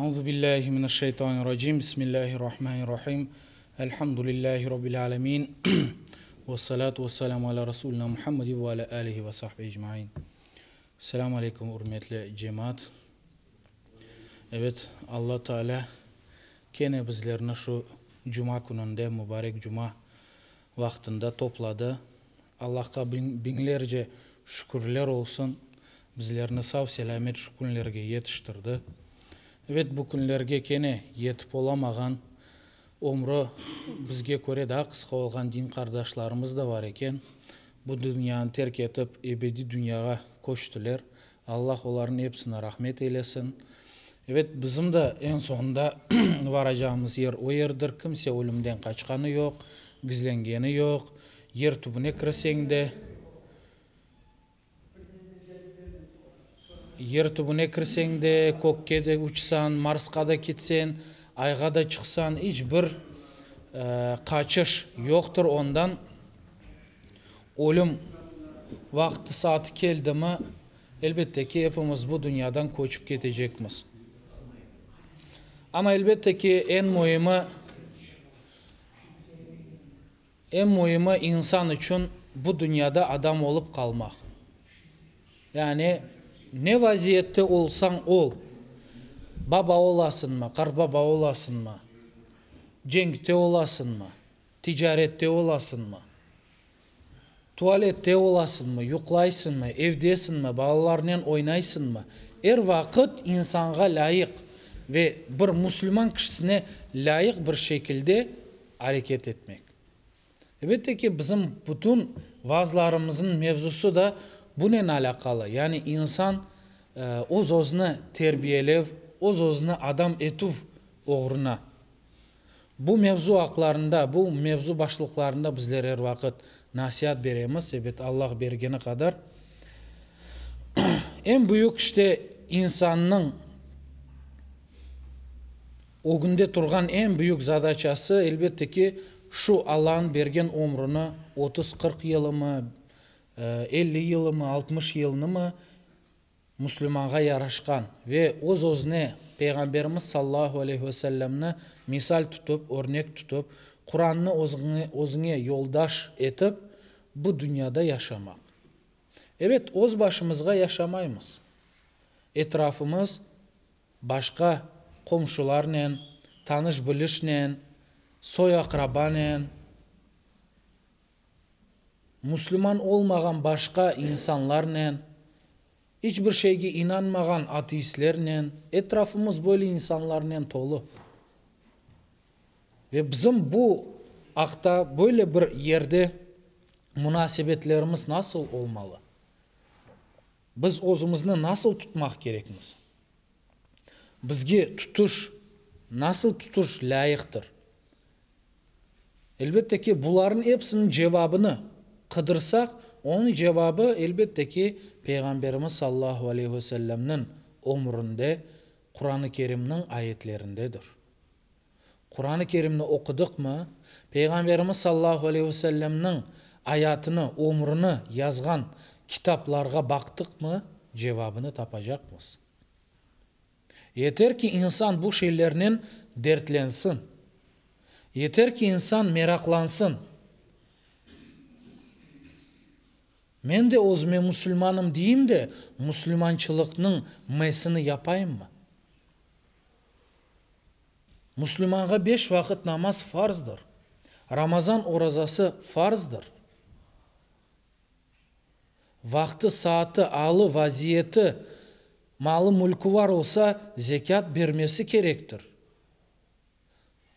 Euzu billahi mineşşeytanirracim. Bismillahirrahmanirrahim. Elhamdülillahi rabbil alemin. Vessalatu vesselamu ala rasulina Muhammedi ve ala alihi ve sahbihi ecmain. Selamu aleykum, ürmetli cemaat. Evet, Alla Teala kene bizlerni şu cuma kününde, mübarek cuma vaqtında topladı. Allahqa biñlerce şükürler olsun, bizlerni sav-selâmet şu künlerge yetiştirdi. Evet, bu künlerge kene yetip olamağan, ömrü bizge köre daa qısqa olğan din qardaşlarımız da bar eken. Bu dünyanı terk etip, ebediy dünyağa köçtiler. Allah olarnıñ episine rahmet eylesin. Evet, bizim de eñ soñunda varacağımız yer o yerdir. Kimse ölümden qaçqanı yoq, gizlengeni yoq. Yer tübüne kirseñ de, yer tübüne kirseñ de, kökke de uçsañ, Marsqa da ketseñ, Ayğa da çıqsañ, iç bir qaçış yoqtır ondan. Ölüm vaqtı-saatı keldimi, elbette ki, epimiz bu dünyadan köçip ketecekmiz. Amma, elbette ki, eñ müimi, eñ müimi insan içün bu dünyada adam olıp qalmaq. Yani, ne vaziyette olsañ ol, baba olasıñmı, qartbaba olasıñmı, cenkte olasıñmı, Ticarette olasıñmı? Tualette olasıñmı, yuqlaysıñmı, evdesiñmi, balalarnen oynaysıñmı, er vaqıt insanğa lâyıq ve bir musulman kişisine lâyıq bir şekilde areket etmek. Elbette ki, bizim bütün vaazlarımıznıñ mevzusı da bunen alâqalı, yani insan öz-özüni terbiyelev, öz-özüni adam etüv oğruna. Bu mevzu aqlarında, bu mevzu başlıqlarında bizler er vaqıt nasiat beremiz, ebet, Allah bergeni qadar. Eñ büyük, işte, insannıñ ögünde turğan eñ büyük zadaçası, elbette ki, şu Allahnıñ bergen ömrüni, 30-40 yılımı, 50 yılımı, 60 yılnımı, Müslümanğa yaraşqan ve öz-özüne Peyğamberimiz sallallahu aleyhi ve sellemni misal tutıp, örnek tutıp, Qurannı özüñe yoldaş etip, bu dünyada yaşamaq. Evet, öz başımızğa yaşamaymız. Etrafımız başqa qomşularnen, tanış-bilişnen, soy-aqrabanen, Müslüman olmağan başqa insanlarnen, iç bir şeyge inanmağan ateistlernen, etrafımız böyle insanlarnen tolu. Ve bizim bu aqta, böyle bir yerde munasebetlerimiz nasıl olmalı? Biz özümizni nasıl tutmaq kerekmiz? Bizge tutuş, nasıl tutuş lâyıqtır? Elbette ki, bularnıñ episiniñ cevabını qıdırsaq, onıñ cevabı, elbette ki, Peyğamberimiz sallallahu aleyhi ve sellemniñ ömründe, Quran-ı Kerimniñ ayetlerindedir. Quran-ı Kerimni oqudıqmı, Peyğamberimiz sallallahu aleyhi ve sellemniñ ayatını, ömrüni yazğan kitaplarğa baqtıqmı, cevabını tapacaqmız. Yeter ki, insan bu şeylernen dertlensin. Yeter ki, insan meraqlansın. Men de özüme musulmanım deyim de, musulmançılıqnıñ m-sini yapayımmı? Musulmanğa beş vaqıt namaz farzdır. Ramazan orazası farzdır. Vaqtı, saatı, alı, vaziyeti, malı-mülkü var olsa, zekât bermesi kerektir.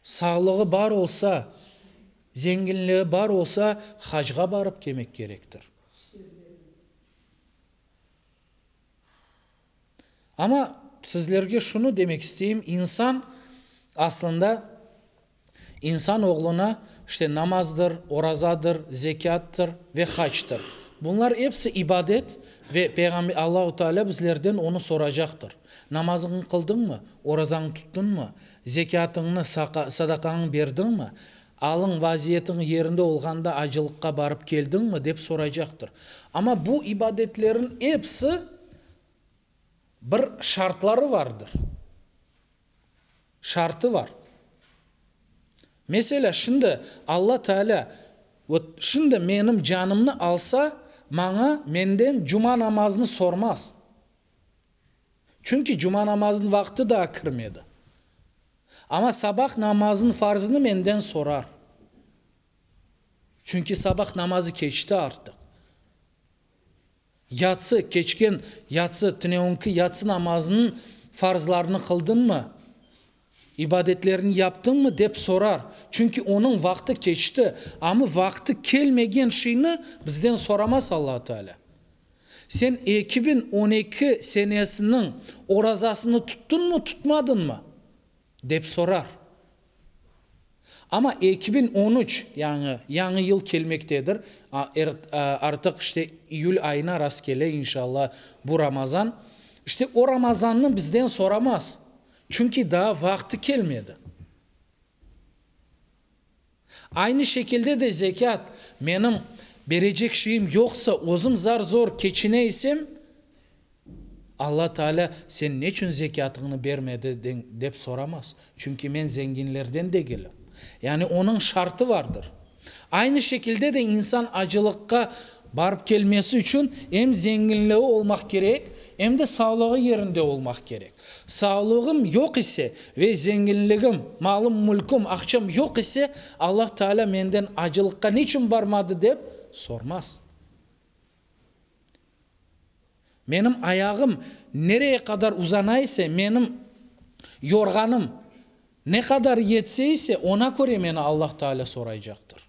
Sağlığı bar olsa, zenginliği bar olsa, hacğa barıp kelmek kerektir. Amma sizlerge şunı demek isteyim, insan aslında İnsan oğluna, işte, namazdır, orazadır, zekâttır ve hactır. Bunlar episi ibadet ve Peyğamber Allahu Teala bizlerden onı soracaqtır. Namazıñnı qıldıñmı? Orazañnı tuttıñmı? Zekâtıñnı, sadaqañnı berdiñmi? Alıñ, vaziyetiñ yerinde olğanda acılıqqa barıp keldiñmi? dep soraycaqtır. Amma bu ibadetlerniñ episi bir şartları vardır. Şartı var. Meselâ, şimdi Alla Tealâ, vot, şimdi menim canımnı alsa, maña, menden cuma namazını sormaz. Çünki cuma namazınıñ vaqtı daa kirmedi. Amma sabah namazınıñ farzını menden sorar. Çünki sabah namazı keçti artıq. Yatsı, keçken yatsı, tünevünki yatsı namazınıñ farzlarını qıldıñmı, ibadetlerini yaptıñmı, dep sorar. Çünki onıñ vaqtı keçti. Amma vaqtı kelmegen şeyni bizden soramaz Alla Teala. Sen 2012 senesiniñ orazasını tuttıñmı, tutmadıñmı? Dep sorar. Amma 2013, yañı, yañı yıl kelmektedir, artıq işte iyül ayına rastkele, inşallah, bu Ramazan. İşte o Ramazannı bizden soramaz, çünki daa vaqtı kelmedi. Aynı şekilde de zekât, menim berecek şeyim yoqsa, özüm zar-zor keçine isem, Alla Taalâ, sen neçün zekâtıñnı bermediñ, dep soramaz, çünki men zenginlerden degilim. Yani onıñ şartı vardır. Aynı şekilde de insan acılıqqa barıp kelmesi içün em zenginliği olmaq kerek, em de sağlığı yerinde olmaq kerek. Sağlığım yoq ise ve zenginligim, malım-mülküm, aqçam yoq ise, Allah Teala menden acılıqqa niçün barmadı dep sormaz. Menim ayağım nereye qadar uzana ise, menim yorğanım ne qadar yetse ise, ona köre meni Allah Teala soraycaqtır.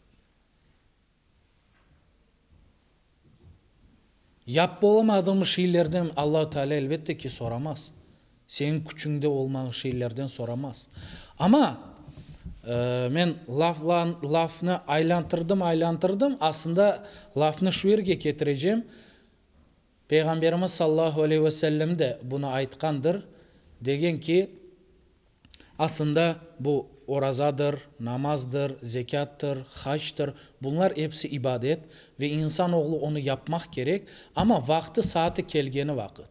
Yapıp olamadığımız şeylerden Alla Teala elbette ki soramaz. Seniñ küçüñde olmağan şeylerden soramaz. Amma men lafnı aylantırdım, aylantırdım, aslında lafnı şu yerge ketirecem, Peyğamberimiz sallallahu aleyhi ve sellem de bunı aytqandır, degen ki, Aslında, bu orazadır, namazdır, zekâttır, hactır, bunlar episi ibadet ve insan oğlu onı yapmaq kerek, amma vaqtı-saatı kelgeni vaqıt.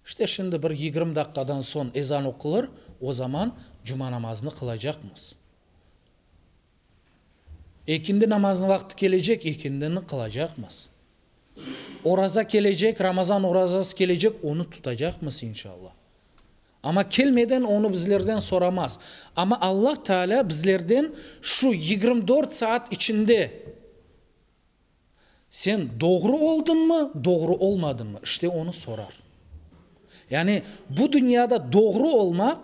İşte şimdi bir 20 daqqadan soñ ezan oqulır, o zaman cuma namazını qılacaqmız. Ekindi namazınıñ vaqtı kelecek, ekindini qılacaqmız. Oraza kelecek, Ramazan orazası kelecek, onı tutacaqmız, inşallah. Amma kelmeden onı bizlerden soramaz. Amma Allah Teala bizlerden şu 24 saat içinde sen doğru oldıñmı, doğru olmadıñmı, işte onı sorar. Yani bu dünyada doğru olmaq,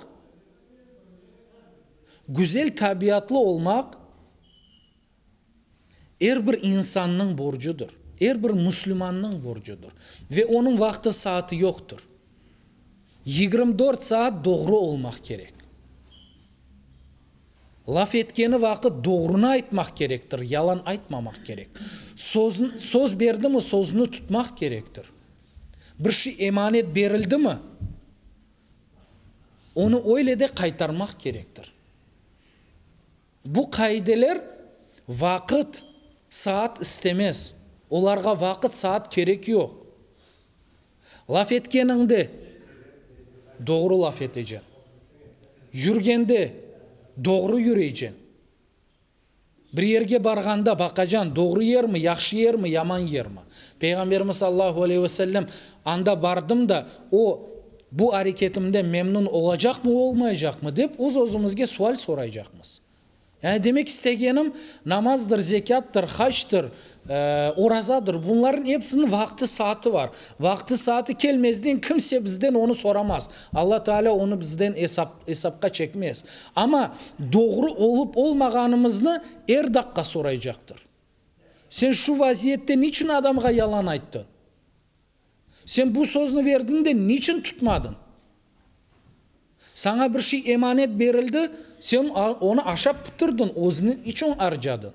güzel tabiatlı olmaq er bir insannıñ borcudır, er bir müslümannıñ borcudır. Ve onıñ vaqtı-saatı yoqtır. 24 saat doğru olmaq kerek. Laf etkeni vaqıt doğrunı aytmaq kerektir, yalan aytmamaq kerek. Söz berdimi, sözüni tutmaq kerektir. Bir şey emanet berildimi, onı öyle de qaytarmaq kerektir. Bu qaideler vaqıt, saat istemez. Olarğa vaqıt, saat kerek yoq. Laf etkeniñde doğru laf eteceñ. Yürgende doğru yüreyceñ. Bir yerge barğanda baqacañ, doğru yermi, yahşı yermi, yaman yermi. Peyğamberimiz sallallahu aleyhi ve sellem, Anda bardım da, o, bu areketimden memnün olacaqmı, olmaycaqmı, dep öz-özümizge sual soraycaqmız. Yani demek istegenim, namazdır, zekâttır, hactır, orazadır, bunlarnıñ episiniñ vaqtı-saatı var. Vaqtı-saatı kelmezden kimse bizden onı soramaz. Alla Teala onı bizden esap, esapqa çekmez. Amma doğru olıp olmağanımıznı er daqqa soraycaqtır. Sen şu vaziyette niçün adamğa yalan ayttıñ? Sen bu sözni verdiñ de, niçün tutmadıñ? Saña bir şey emanet berildi, sen onı aşap bitirdiñ, özüniñ içün arcadıñ.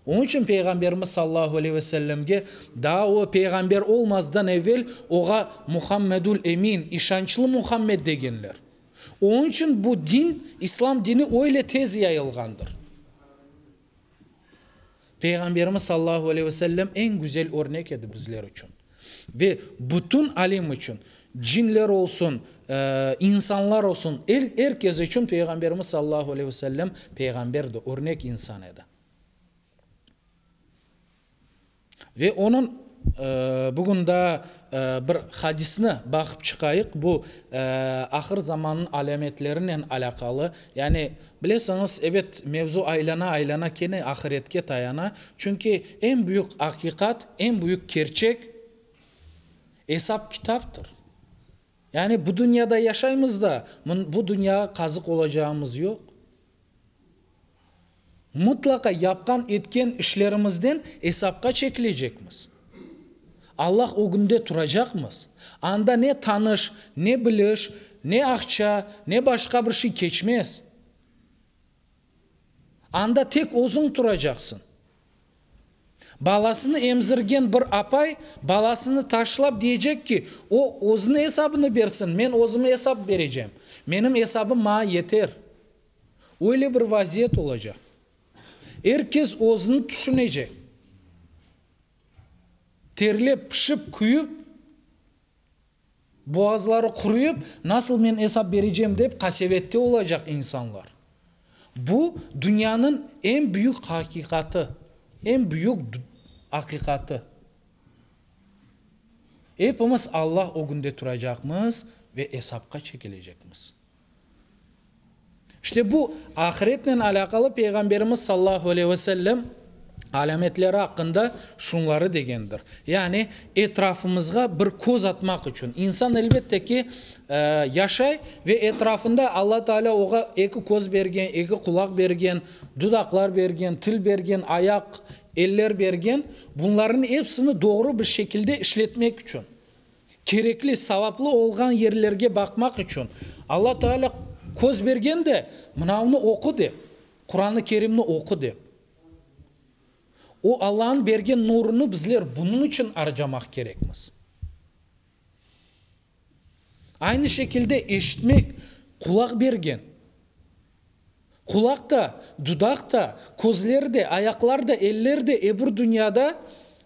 Onıñ içün Peyğamberimiz sallallahu aleyhi ve sellemge daa o peyğamber olmazdan evel oğa Muhammedül Emin, işançlı Muhammed degenler. Onıñ içün bu din, İslam dini öyle tez yayılğandır. Peyğamberimiz sallallahu aleyhi ve sellem eñ güzel örnek edi bizler içün ve bütün alem içün. Cinler olsun, insanlar olsun, er kes içün Peyğamberimiz sallallahu aleyhi ve sellem peyğamberdi, örnek insan edi. Ve onıñ, bugün daa bir hadisni baqıp çıqayıq, bu ahır zamannıñ alâmetlerinen alâqalı. Yani, bilesiñiz, ebet, mevzu aylana-aylana kene ahiretke tayana, çünki eñ büyük aqiqat, eñ büyük kerçek esap-kitaptır. Yani, bu dünyada yaşaymız da, bu dünyağa qazıq olacağımız yoq. Mıtlaqa yapqan etken işlerimizden esapqa çekilecekmiz. Allah ögünde turacaqmız. Anda ne tanış, ne biliş, ne aqça, ne başqa bir şey keçmez. Anda tek özüñ turacaqsıñ. Balasını emzirgen bir apay balasını taşlap diyecek ki, o özüniñ esabını bersin, men özüme esap berecem. Menim esabım maña yeter. Öyle bir vaziyet olacaq. Er kes özüni tüşünecek. Terlep, pişip, küyüp, boğazları quruyıp, nasıl men esap berecem dep qasevette olacaq insanlar. Bu, dünyanıñ eñ büyük haqiqatı, eñ büyük aqiqatı. Epimiz Allah ögünde turacaqmız ve esapqa çekilecekmiz. İşte bu ahiretnen alâqalı Peyğamberimiz sallahu aleyhi ve sellem alâmetleri aqqında şunları degendir. Yani etrafımızğa bir köz atmaq içün. İnsan elbette ki, yaşay ve etrafında Alla Teala oğa eki köz bergen, eki qulaq bergen, dudaqlar bergen, til bergen, ayaq, eller bergen. Bunlarnıñ epsini doğru bir şekilde işletmek içün. Kerekli, savaplı olğan yerlerge baqmaq içün Alla Teala köz bergen de, mınavnı oqu dep, Quran-ı Kerimni oqu dep. O Allanıñ bergen nurunı bizler bunıñ içün arcamaq kerekmiz. Aynı şekilde eşitmek, qulaq bergen. Qulaq da, dudaq da, közler de, ayaqlar da, eller de ebir dünyada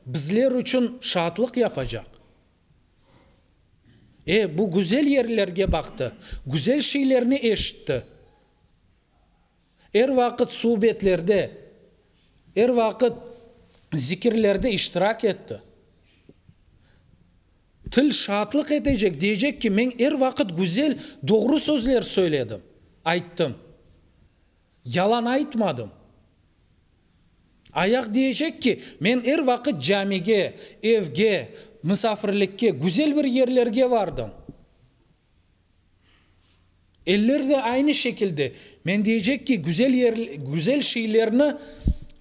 bizler içün şaatlıq yapacaq. E, bu güzel yerlerge baqtı, güzel şeylerni eşitti. Er vaqıt subetlerde, er vaqıt zikirlerde iştirak etti. Til şaatlıq etecek, deycek ki, men er vaqıt güzel, doğru sözler söyledim, ayttım. Yalan aytmadım. Ayaq deycek ki, men er vaqıt camige, evge, misafirlikke, güzel bir yerlerge vardım. Eller de aynı şekilde, men deycek ki, güzel yer, güzel şeylerni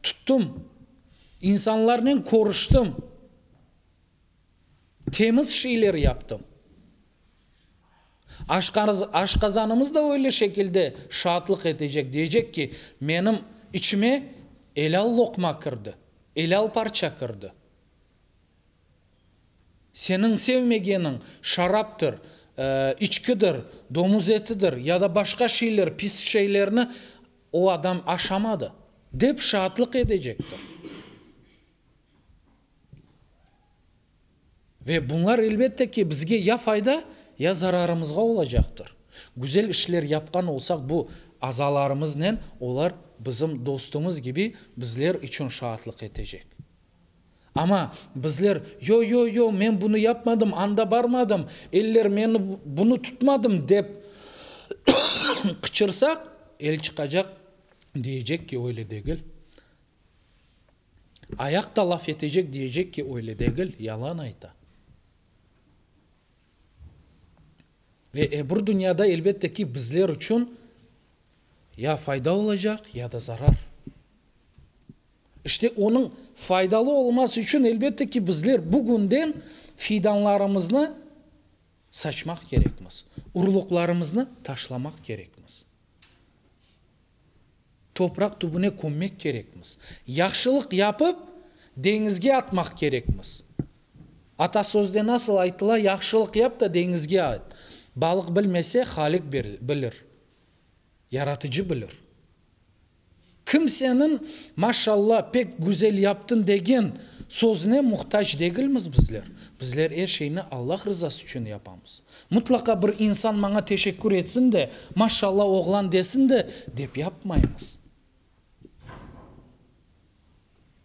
tuttım, insanlarnen körüştim. Temiz şeyler yaptım. Aşqazanımız da öyle şekilde şaatlıq etecek, deycek ki, menim içime elâl loqma kirdi, elâl parça kirdi. Seniñ sevmegeniñ şaraptır, içkidir, domuz etidir ya da başqa şeyler, pis şeylerni o adam aşamadı, dep şaatlıq edecektir. Ve bunlar, elbette ki, bizge ya fayda, ya zararımızğa olacaqtır. Güzel işler yapqan olsaq, bu azalarımıznen olar bizim dostumız kibi bizler içün şaatlıq etecek. Amma bizler, yo, yo, yo, men bunı yapmadım, anda barmadım, eller meni bunı tutmadım, dep qıçırsaq, el çıqacaq, deycek ki, öyle degil. Ayaq da laf etecek, diyecek ki, öyle degil, yalan ayta. Ve ebir dünyada, elbette ki, bizler içün ya fayda olacaq, ya da zarar. İşte, onıñ faydalı olması içün, elbette ki, bizler bugünden fidanlarımıznı saçmaq kerekmiz, urluqlarımıznı taşlamaq kerekmiz. Topraq tübüne kömmek kerekmiz. Yahşılıq yapıp, deñizge atmaq kerekmiz. Atasözde nasıl aytıla, Yahşılıq yap da deñizge at. Balıq bilmese, Halik bilir. Yaratıcı bilir. Kimseniñ maşalla, pek güzel yaptıñ degen sözüne muhtac degilmiz bizler. Bizler er şeyni Allah rızası içün yapamız. Mıtlaqa bir insan maña teşekkür etsin de, maşalla, oğlan desin de, dep yapmaymız.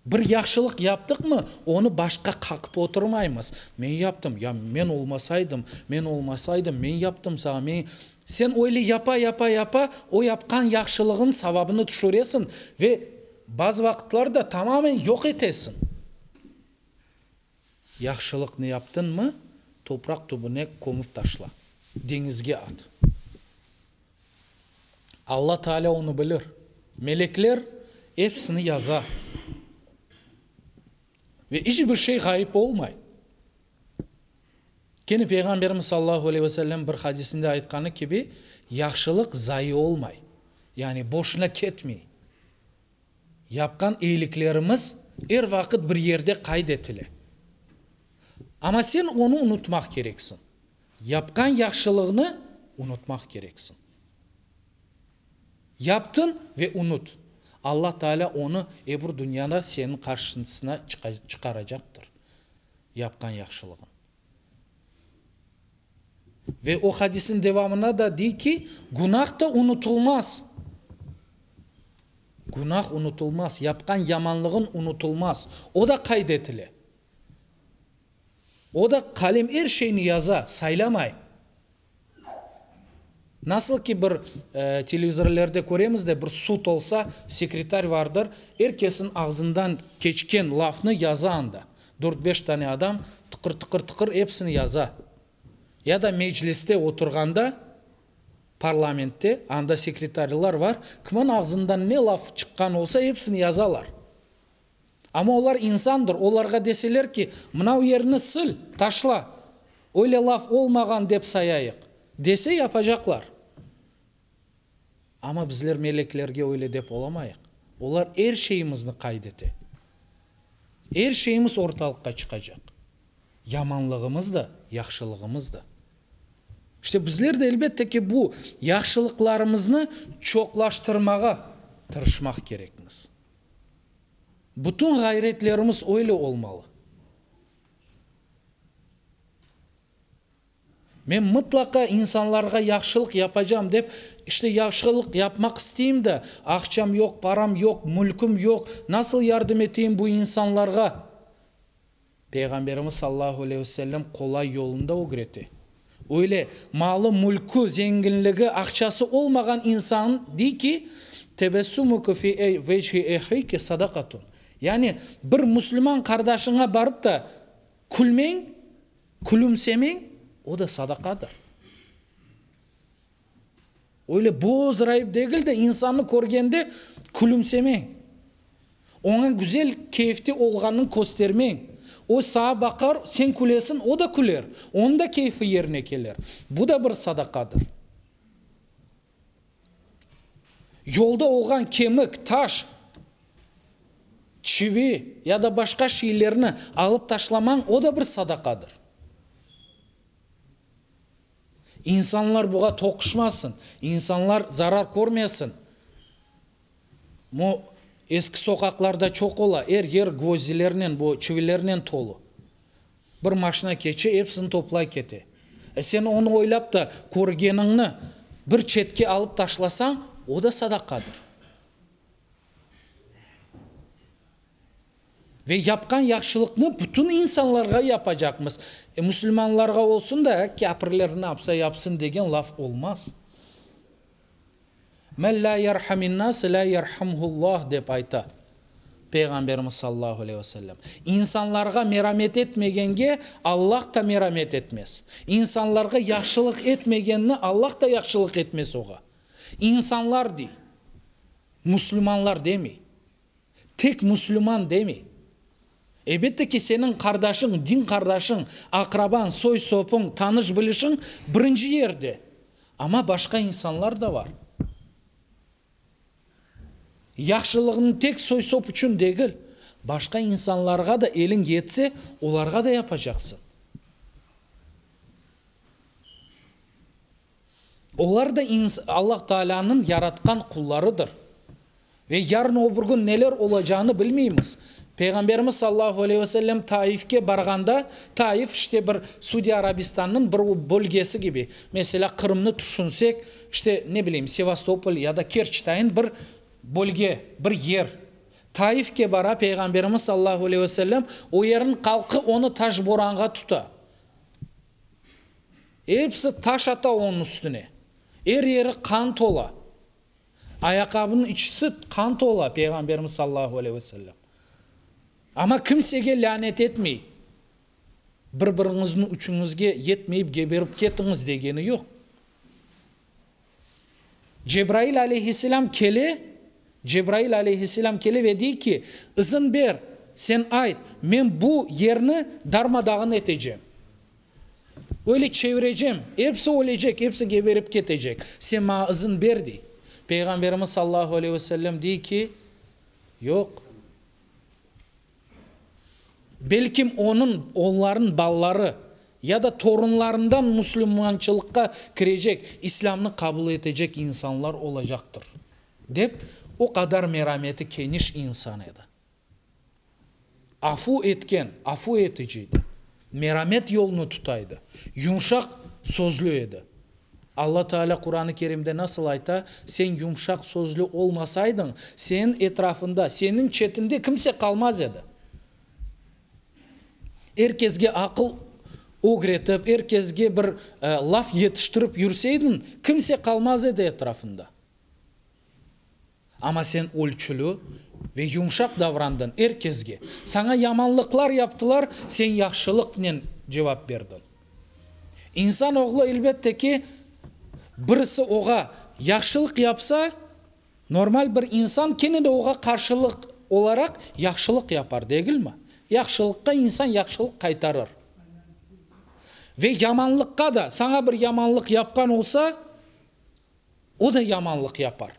Bir yahşılıq yaptıqmı, onı başqa qaqıp oturmaymız. Men yaptım, ya men olmasaydım, men olmasaydım, men yaptım saña, men. Sen öyle yapa, yapa, yapa, o yapqan yahşılığıñ savabını tüşüresiñ ve bazı vaqıtlarda tamamen yoq etesiñ. Yahşılıqnı yaptıñmı, topraq tübüne kömüp taşla, deñizge at. Alla Taalâ onı bilir. Melekler epsini yaza. Ve iç bir şey ğayıp olmay. Kene Peyğamberimiz sallallahu aleyhi ve sellem bir hadisinde aytqanı kibi, yahşılıq zayi olmay, yani boşuna ketmey. Yapqan eyiliklerimiz er vaqıt bir yerde qayd etile. Amma sen onı unutmaq kereksiñ. Yapqan yahşılığını unutmaq kereksiñ. Yaptıñ ve unut. Alla Taalâ onı ebur dünyada seniñ qarşısına çıqaracaqtır, yapqan yahşılığın. Ve o hadisin devamında da dey ki, günah da unutılmaz. Günah unutılmaz, yapqan yamanlığın unutılmaz. O da qayd etile. O da qalem er şeyni yaza, saylamay. Nasıl ki bir televizorlerde köremiz de, bir sud olsa, sekretar vardır, er kesin ağzından keçken lafnı yaza anda. Dört-beş tane adam tıqır-tıqır-tıqır episini yaza. Ya da mecliste oturğanda, parlamentte, anda sekretarlar var, kimin ağzından ne laf çıqqan olsa, episini yazalar. Amma olar insandır, olarğa deseler ki, mınav yerni sil, taşla, öyle laf olmağan dep sayayıq, dese yapacaqlar. Amma bizler meleklerge öyle dep olamayıq. Olar er şeyimizni qayd ete. Er şeyimiz ortalıqqa çıqacaq. Yamanlığımız da, yahşılığımız da. İşte bizler de elbette ki bu yahşılıqlarımıznı çoqlaştırmağa tırışmaq kerekmiz. Bütün ğayretlerimiz öyle olmalı. Men mıtlaqa insanlarğa yahşılıq yapacam dep, işte yahşılıq yapmaq isteyim de, aqçam yoq, param yoq, mülküm yoq, nasıl yardım eteyim bu insanlarğa? Peyğamberimiz sallallahu aleyhi ve sellem qolay yolunı da ögrete. Öyle malı-mülkü, zenginligi, aqçası olmağan insan dey ki, Tebessumuke fi vecihi ehike sadaqatun. Yani bir musulman qardaşıña barıp da külmeñ, külümsemeñ, o da sadaqadır. Öyle bozrayıp degil de, insannı körgende külümsemeñ. Oña güzel keyfte olğanıñ köstermeñ. O sağa baqar, sen külesiñ, o da küler. Onıñ da keyfi yerine kelir. Bu da bir sadaqadır. Yolda olğan kemik, taş, çivi ya da başqa şeylerni alıp taşlamañ, o da bir sadaqadır. İnsanlar buğa toquşmasın, insanlar zarar körmesin. Mo eski soqaqlarda çoq ola, er yer gvozdilernen, bu çivilernen tolu. Bir maşina keçe, episini toplay kete. E sen onı oylap da körgeniñni bir çetke alıp taşlasañ, o da sadaqadır. Ve yapqan yahşılıqnı bütün insanlarğa yapacaqmız. E, musulmanlarğa olsun da, kâpirler ne yapsa yapsın degen laf olmaz. Men lâ yerhamin-nas, lâ yerhamhullah, dep ayta Peyğamberimiz sallallahu aleyhi ve sellem. İnsanlarğa meramet etmegenge Allah da meramet etmez. İnsanlarğa yahşılıq etmegenni Allah da yahşılıq etmez oğa. İnsanlar dey, musulmanlar demey. Tek musulman demey. Elbette ki, seniñ qardaşıñ, din qardaşıñ, aqrabañ, soy-sopuñ, tanış-bilişiñ birinci yerde. Amma başqa insanlar da bar. Yahşılığıñnı tek soy-sop içün degil, başqa insanlarğa da eliñ yetse, olarğa da yapacaqsıñ. Olar da Allah Taalânıñ yaratqan qullarıdır. Ve yarın o bir kün neler olacağını bilmeymiz. Peyğamberimiz sallallahu aleyhi ve sellem Taifke barğanda, Taif işte bir Suudiy Arabistannıñ bir bölgesi kibi. Meselâ, Qırımnı tüşünsek, işte, ne bileyim, Sevastopol ya da Kerçtayın bir bölge, bir yer. Taifke bara Peyğamberimiz sallallahu aleyhi ve sellem, o yerniñ halqı onı taşboranğa tuta. Episi taş ata onıñ üstüne. Er yeri qan tola. Ayaqqabınıñ içisi qan tola, Peyğamberimiz sallallahu aleyhi ve sellem. Amma kimsege lânet etmey. Bir-biriñizniñ üçüñizge yetmeyip geberip ketiñiz degeni yoq. Cebrail aleyhisselâm kele, Cebrail aleyhisselâm kele ve dey ki, İzin ber, sen ayt, men bu yerni darma-dağın etecem. Öyle çevirecem, episi ölecek, episi geberip ketecek. Sen maña izin ber, dey. Peyğamberimiz sallallahu aleyhi ve sellem dey ki, Yoq. Belkim onıñ, onların balaları ya da torunlarından musulmançılıqqa kirecek, İslâmnı qabul etecek insanlar olacaqtır, dep, o qadar merameti keniş insan edi. Afu etken, afu etici edi. Meramet yolunı tuta edi. Yumşaq sözlü edi. Alla Teala Quran-ı Kerimde nasıl ayta, Sen yumşaq sözlü olmasaydıñ, seniñ etrafında, seniñ çetinde kimse qalmaz edi. Er kesge aqıl ögretip, er kesge bir laf yetiştirip yürseydiñ, kimse qalmaz edi etrafında. Amma sen ölçüli ve yumşaq davrandıñ er kesge. Saña yamanlıqlar yaptılar, sen yahşılıqnen cevap berdiñ. İnsan oğlu, elbette ki, birisi oğa yahşılıq yapsa, normal bir insan kene de oğa qarşılıq olaraq yahşılıq yapar, degilmi? Yahşılıqqa insan yahşılıq qaytarır. Ve yamanlıqqa da, saña bir yamanlıq yapqan olsa, O da yamanlıq yapar.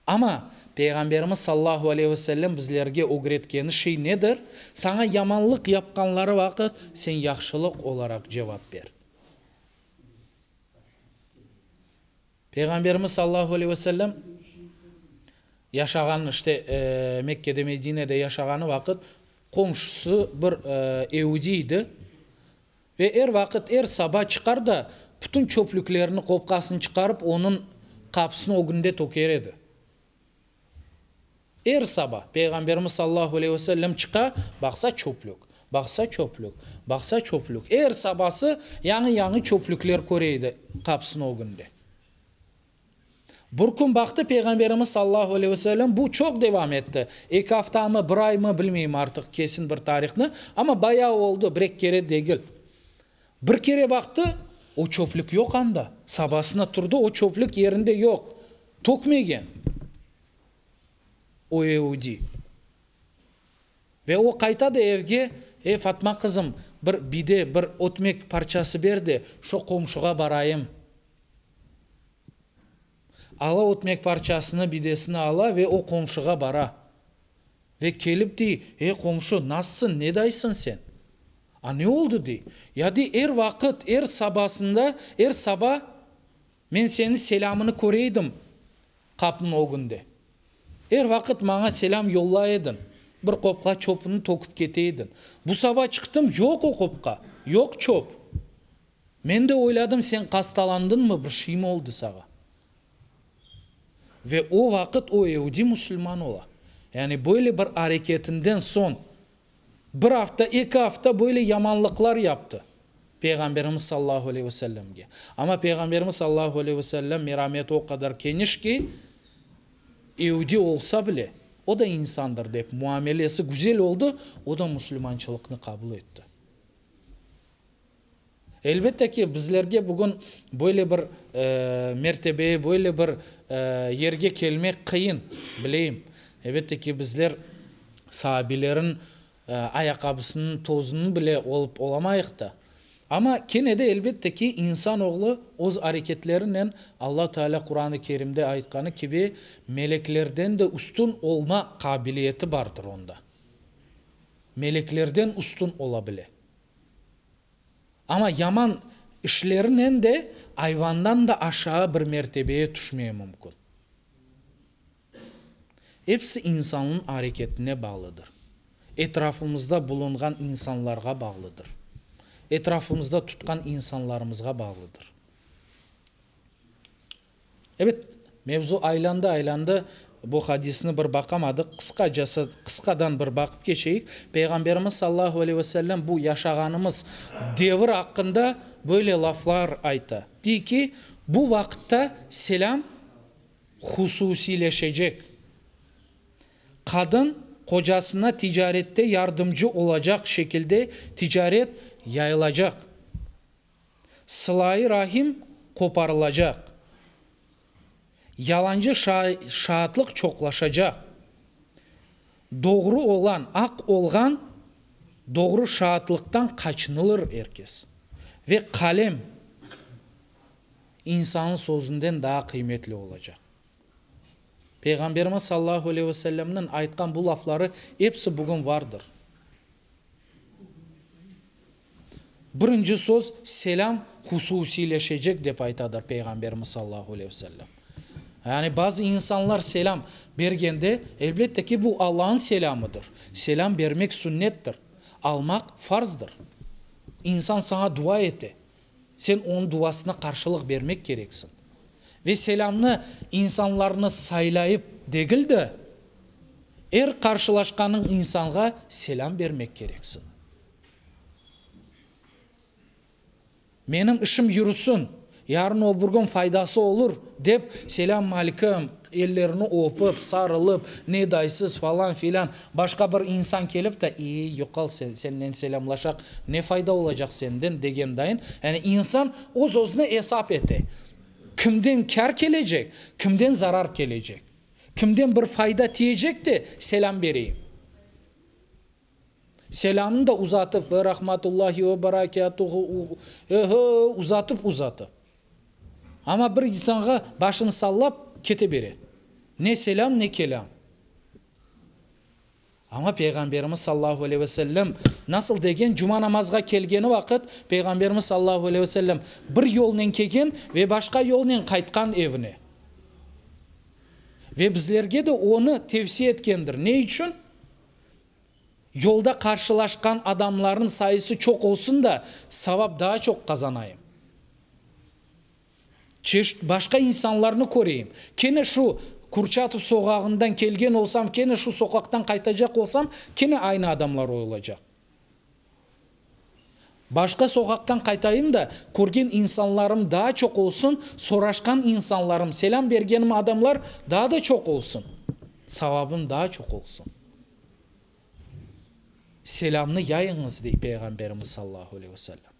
Amma Peyğamberimiz sallahu aleyhi ve sellem bizlerge ögretkeni şey nedir? Saña yamanlıq yapqanları vaqıt, sen yahşılıq olaraq cevap ber. Peyğamberimiz sallahu aleyhi ve sellem yaşağan, işte, Mekkede, Medinede yaşağanı vaqıt qomşusı bir eudiy idi. Ve er vaqıt, er saba çıqar da, bütün çöplüklerini, qopqasını çıqarıp, onıñ qapısınıñ ögünde töker edi. Er saba Peyğamberimiz sallallahu aleyhi ve sellem çıqa, baqsa çöplük, baqsa çöplük, baqsa çöplük. Er sabası yañı-yañı çöplükler köre edi qapısınıñ ögünde. Bir kün baqtı Peyğamberimiz sallallahu aleyhi ve sellem, bu çoq devam etti, eki aftamı, bir aymı, bilmeyim artıq kesin bir tarihnı, amma bayağı oldı, bir-eki kere degil. Bir kere baqtı, o çöplük yoq anda, sabasına turdı, o çöplük yerinde yoq, tökmegen o eudiy. Ve o qayta da evge, Ey, Fatma qızım, bir bide, bir ötmek parçası ber de, şo qomşuğa barayım. Ala ötmek parçasını, bidesini ala ve o qomşuğa bara. Ve kelip dey, Ey, qomşu, nasılsıñ, ne daysıñ sen? A ne oldı, dey. Ya, dey, er vaqıt, er sabasında, er saba men seniñ selâmını köre edim qapınıñ ögünde. Er vaqıt maña selâm yollay ediñ, bir qopqa çöpüni töküp kete ediñ. Bu saba çıqtım, yoq o qopqa, yoq çöp. Men de oyladım, sen qastalandıñmı, bir şeymi oldı sağa? Ve o vaqıt o eudi musulman ola. Yani böyle bir areketinden soñ, bir afta, eki afta böyle yamanlıqlar yaptı Peyğamberimiz sallallahu aleyhi ve sellemge. Amma Peyğamberimiz sallallahu aleyhi ve sellem merameti o qadar keniş ki, eudi olsa bile, o da insandır dep muamelesi güzel oldı, o da musulmançılıqnı qabul etti. Elbette ki, bizlerge bugün böyle bir mertebeye, böyle bir yerge kelmek qıyın, bileyim. Elbette ki, bizler saabelerin ayaqqabısınıñ tozunı bile olıp olamayıq da. Amma kene de, elbette ki, insanoğlu öz areketlerinen Alla Teala Quran-ı Kerimde aytqanı kibi, meleklerden de üstün olma qabiliyeti bardır onda. Meleklerden üstün ola bile. Amma yaman. İşlerinen de ayvandan da aşağı bir mertebeye tüşmeye mümkün. Episi insannıñ areketine bağlıdır. Etrafımızda bulunğan insanlarğa bağlıdır. Etrafımızda tutqan insanlarımızğa bağlıdır. Ebet, mevzu aylandı-aylandı, bu hadisni bir baqamadıq, qısqacası, qısqadan bir baqıp keçeyik. Peyğamberimiz sallahu aleyhi ve sellem bu yaşağanımız devir aqqında böyle laflar ayta. Dey ki, bu vaqıtta selâm hususiyleşecek. Qadın, qocasına ticarette yardımcı olacaq şekilde ticaret yayılacaq. Sıla-i rahim qoparılacaq. Yalancı şaatlıq çoqlaşacaq. Doğru olan, aq olğan doğru şaatlıqtan qaçınılır er kes. Ve qalem insannıñ sözünden daa qıymetli olacaq. Peyğamberimiz sallallahu aleyhi ve sellemniñ aytqan bu lafları episi bugün vardır. Birinci söz, selâm hususiyleşecek, dep aytadır Peyğamberimiz sallallahu aleyhi ve sellem. Yani bazı insanlar selâm bergende, elbette ki, bu Allahnıñ selâmıdır. Selâm bermek sünnettir, almaq farzdır. İnsan saña dua ete, sen onıñ duasına qarşılıq bermek kereksiñ. Ve selâmnı insanlarnı saylayıp degil de, er qarşılaşqanıñ insanğa selâm bermek kereksiñ. Menim işim yürüsin, yarın o bir kün faydası olur, dep, selâm aleyküm, ellerini öpip, sarılıp, ne daysız, falan filan, başqa bir insan kelip de, ey, yoqal, sennen selâmlaşaq, ne fayda olacaq senden, degen dayın, yani insan öz-özüne esap ete, kimden kâr kelecek, kimden zarar kelecek, kimden bir fayda tiyecek de, selâm bereyim. Selâmnı da uzatıp, ve rahmatullahi ve berekâtuhu, e-he, uzatıp uzatıp. Amma bir insanğa başını sallap kete bere. Ne selâm, ne kelâm. Amma Peyğamberimiz sallahu aleyhi ve sellem nasıl degen, cuma namazğa kelgeni vaqıt Peyğamberimiz sallahu aleyhi ve sellem bir yolnen kelgen ve başqa yolnen qaytqan evine. Ve bizlerge de onı tevsiye etkendir. Ne içün? Yolda qarşılaşqan adamlarnıñ sayısı çoq olsun da, savap daa çoq qazanayım. Çeşit başqa insanlarnı köreyim. Kene şu Kurçatov soqağından kelgen olsam, kene şu soqaqtan qaytacaq olsam, kene aynı adamlar olacaq. Başqa soqaqtan qaytayım da, körgen insanlarım daa çoq olsun, soraşqan insanlarım, selâm bergenim adamlar daa da çoq olsun, savabım daa çoq olsun. Selâmnı yayıñız, dey Peyğamberimiz sallallahu aleyhi ve sellem.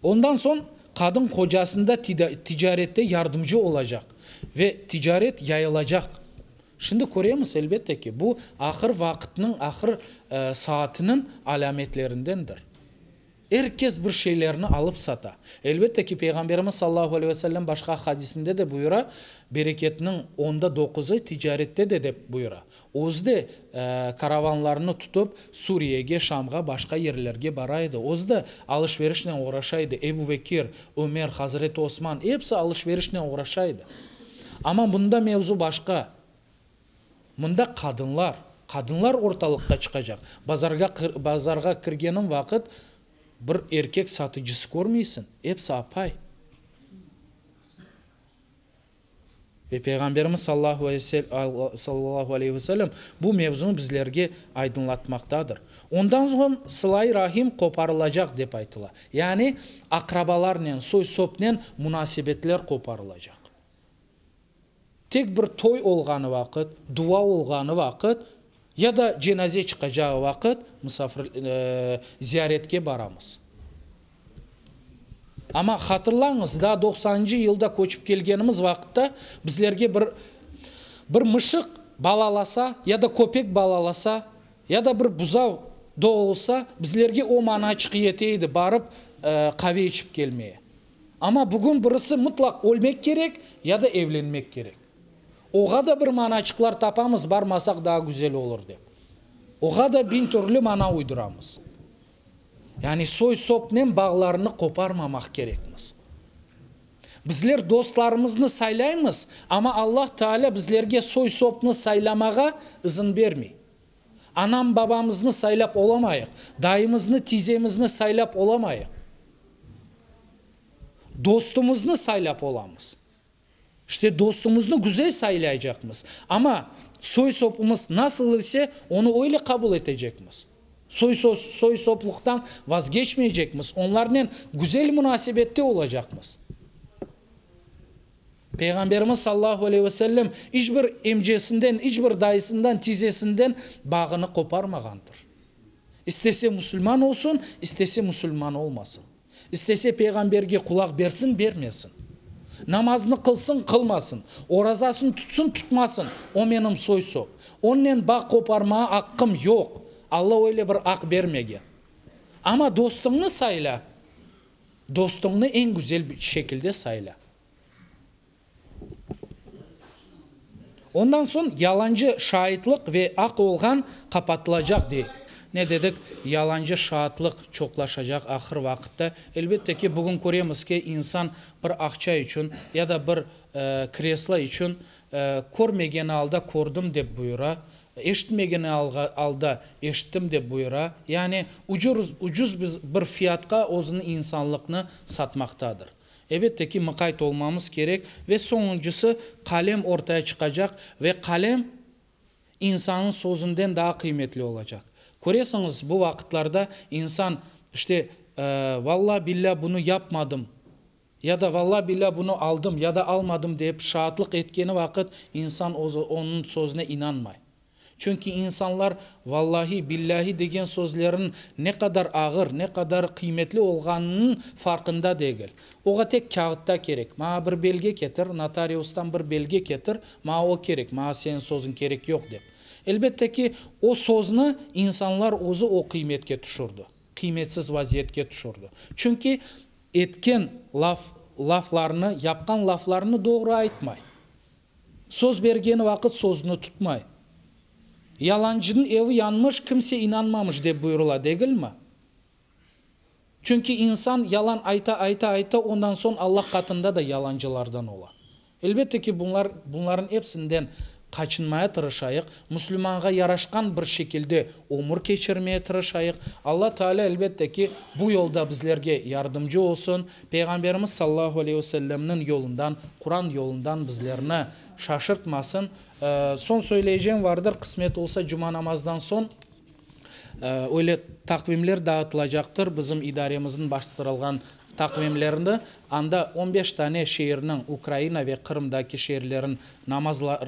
Ondan soñ qadın qocasında ticarette yardımcı olacaq ve ticaret yayılacaq. Şimdi köremiz, elbette ki, bu ahır vaqıtnıñ, ahır saatiniñ alâmetlerindendir. Er kes bir şeylerni alıp sata. Elbette ki, Peyğamberimiz sallallahu aleyhi ve sellem başqa hadisinde de buyura, bereketniñ onda doquzı ticarette de dep buyura. Özü de karavanlarnı tutıp, Suriyege, Şamğa, başqa yerlerge bara edi. Özü de alış-verişnen oğraşa edi. Ebu Bekir, Ömer, Hazreti Osman, episi alış-verişnen oğraşa edi. Amma bunda mevzu başqa. Mında qadınlar, qadınlar ortalıqqa çıqacaq. Bazarğa, bazarğa kirgeniñ vaqıt bir erkek satıcısı körmeysiñ, episi apay. Ve Peyğamberimiz sallallahu aleyhi ve sellem bu mevzunı bizlerge aydınlatmaqtadır. Ondan soñ sıla-i rahim qoparılacaq dep aytıla. Yani aqrabalarnen, soy-sopnen munasebetler qoparılacaq. Tek bir toy olğanı vaqıt, dua olğanı vaqıt ya da cenaze çıqacağı vaqıt musafir, ziyaretke baramız. Amma hatırlañız, daa doqsanıncı yılda köçip kelgenimiz vaqıtta bizlerge bir bir mışıq balalasa ya da köpek balalasa, ya da bir buzav doğulsa, bizlerge o manaçıq yete edi, barıp qave içip kelmeye. Amma bugün birisi mıtlaq ölmek kerek ya da evlenmek kerek. Oğa da bir manaçıqlar tapamız, barmasaq daa güzel olur dep. Oğa da biñ türlü mana uyduramız. Yani soy-sopnen bağlarını qoparmamaq kerekmiz. Bizler dostlarımıznı saylaymız, amma Allah Taalâ bizlerge soy-sopnı saylamağa izin bermey. Anam-babamıznı saylap olamayıq, dayımıznı, tizemizni saylap olamayıq. Dostumıznı saylap olamız. İşte, dostumıznı güzel saylaycaqmız, amma soy-sopumız nasıl ise, onı öyle qabul etecekmiz. Soy-sopluqtan vazgeçmeycekmiz, onlarnen güzel munasebette olacaqmız. Peyğamberimiz sallahu aleyhi ve sellem iç bir emcesinden, iç bir dayısından, tizesinden bağını qoparmağandır. İstese musulman olsun, istese musulman olmasın. İstese Peyğamberge qulaq bersin, bermesin. Namaznı qılsın, qılmasın. Orazasını tutsın, tutmasın. O menim soy-sop. Onnen bağ qoparmağa aqqım yoq. Alla öyle bir aq bermegen. Amma dostuñnı sayla. Dostuñnı eñ güzel şekilde sayla. Ondan soñ yalancı şaitlıq ve aq olğan qapatılacaq, dey. Ne dedik, yalancı şaatlıq çoqlaşacaq ahır vaqıtta. Elbette ki, bugün köremiz ki, insan bir aqça içün ya da bir kreslo içün körmegeni alda kördim dep buyura, eşitmegeni alda eşittim dep buyura, yani ucuz bir fiyatqa özüniñ insanlıqnı satmaqtadır. Elbette ki, mıqayt olmamız kerek ve soñuncısı, qalem ortaya çıqacaq ve qalem insannıñ sözünden daa qıymetli olacaq. Köresiñiz, bu vaqıtlarda insan, işte, valla-billâ bunı yapmadım, ya da valla-billâ bunı aldım, ya da almadım dep şaatlıq etkeni vaqıt insan onıñ sözüne inanmay. Çünki insanlar vallahi, billahi degen sözlerniñ ne qadar ağır, ne qadar qıymetli olğanınıñ farqında degil. Oğa tek kâğıtta kerek. Maña bir belge ketir, notariustan bir belge ketir, maña o kerek, maña seniñ sözüñ kerek yoq, dep. Elbette ki, o sözni insanlar özü o qıymetke tüşürdi, qıymetsiz vaziyetke tüşürdi. Çünki etken laf, laflarını, yapqan laflarını doğru aytmay. Söz bergeni vaqıt sözüni tutmay. Yalancınıñ evi yanmış, kimse inanmamış, dep buyurıla, degilmi? Çünki insan yalan ayta, ayta, ayta, ondan soñ Allah qatında da yalancılardan ola. Elbette ki, bunlar, bunlarnıñ epsinden qaçınmaya tırışayıq, müslümanğa yaraşqan bir şekilde ömür keçirmeye tırışayıq. Alla Teala, elbette ki, bu yolda bizlerge yardımcı olsun. Peyğamberimiz sallallahu aleyhi ve sellemniñ yolundan, Quran yolundan bizlerni şaşırtmasın. Soñ söyleycem vardır, qısmet olsa cuma namazdan soñ öyle taqvimler dağıtılacaqtır, bizim idaremizniñ bastırılğan taqvimlerini. Anda on beş tane şeerniñ, Ukraina ve Qırımdaki şeerlerniñ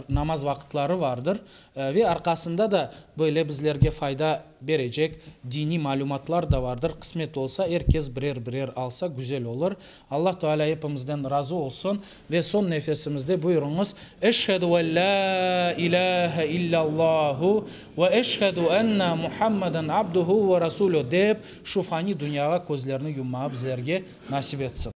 namaz vaqıtları vardır. Ve arqasında da böyle bizlerge fayda berecek diniy malümatlar da vardır. Qısmet olsa, er kes birer-birer alsa, güzel olur. Allah Teala epimizden razı olsun ve soñ nefesimizde buyurıñız, Eşhedü en lâ ilâhe illâllâhu ve eşhedü enne Muhammeden abduhu ve rasuluh dep, şu fani dünyağa közlerini yummağa bizlerge nasip etsin.